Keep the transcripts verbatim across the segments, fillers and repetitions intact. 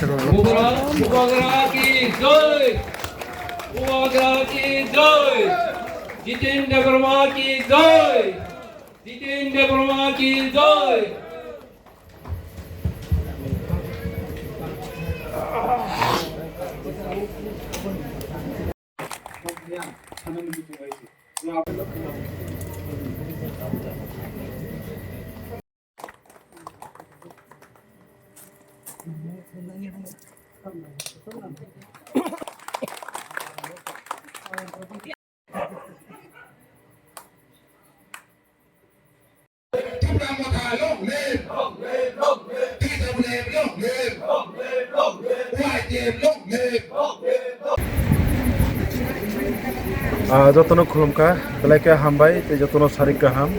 Bubagra, Bubagra ki jai! Bubagra ki jai! Jiten Debbarma ki jai! Jiten Debbarma ki jai! Tipra Motha long live! T W F long live! Y T F long live! Ah, jotono khulumkha, belai khe hambai, tei jotono sarik kaham.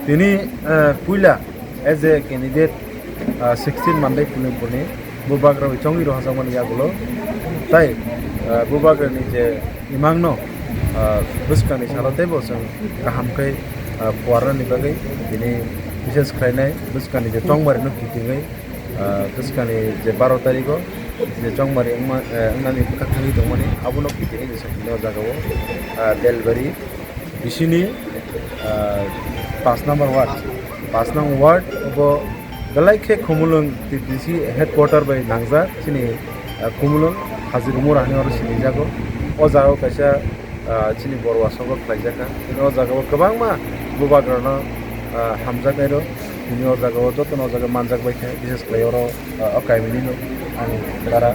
Tini, ah, puila as a candidate, ah, sixteen Monday Pulungpurni Bubagra bai chongwi rohorjakmani yagulo. Tai, ah, Bubagrani je imangno, ah, bwskangni salo teibo chwng kaham khe, ah, phuarnani bagwi tini bises khlainai bwskangni je chongmarino kitingwi, ah, bwskangni je baro tarikho je chongmari wngma, eh, wngnani bwkha thangwi tongmani abono kitingwi je sakni o jagao, ah, Delbari bisini, ah, paanch number ward, paanch nang ward bo belai khe Khumulwng T P C headquarter bai nangjak chini, ah, Khumulwng Hajirumura hinwi oro sinijago. O jagao kaisa, ah, chini Borwa sogo khlaijakha. Chini o jagao kwbangma Bubagrano, ah, hamjaknairok chini o jagao jotono o jaga manjak bai kha, bises khlai oro, ah, o kaimini no ang dara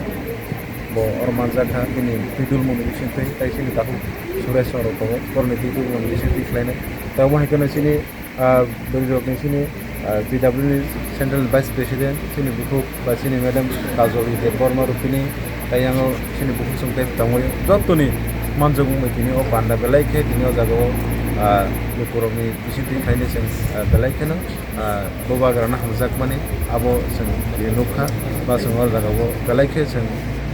bo oro manjak kha, bini twidulmungni bisingtwi tei chini takhuk Suresh rok tongo, borokni twidulmungni bisingtwi khlainai. Tei omo hai kheno chini, ah, bwrwirokni chini, ah, P W ni Central Vice President, chini bukhuk ba chini Madam Kajoli Debbarma rok tini, tei yango chini bukhuk chwng tei tongwi jotoni manjak wngwi tini o panda belai khe tini o jagao, ah, lukurokni bisingtwi khlainai chwng, ah, belai kheno. Ah, Bubagrano hamjakmani abo chwng tini nukha, ba chwng o jagao belai khe chwng,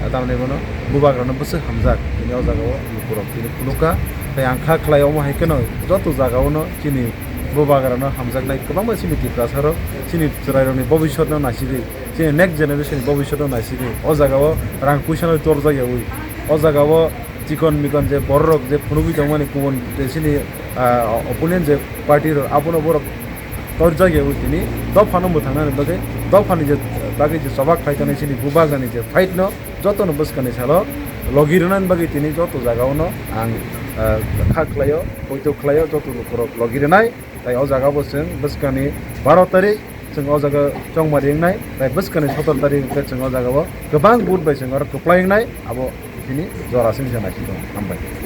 ah, tamni bono Bubagrano bwswk hamjak tini o jagao lukurok tini phunukha. Tei ang kha khlai omo hai kheno joto jagaono chini Bubagrano hamjaknai kwbangma chini Tiprasarok chini chwrairokni bobiswtno naisigwi, chini next generation ni bobiswtno naisigwi o jagao rang puisano torjak yaui, o jagao chikon mikon je bororok je phunugwi tongmani kubun je chini, ah, opponent je party rok abono borok torjak yaui tini dophano mwthangnani bagwi, dophani je bagwi je choba khlai tongnai chini Bubagrani je fight no jotono bwskangni salo logi rwnani bagwi tini joto jagaono ang, ah, kha khlaio, poito khlaio joto lukurok logi rwnai. Tai o jagao chwng bwskangni baro tarik chwng o jaga chongmari wngnai, tai bwskangni sotor tarik hwnkhe chwng o jagao kwbang vote bai chwng oro kwplai wngnai, abo tini jora simi se naising tongo. Hambai.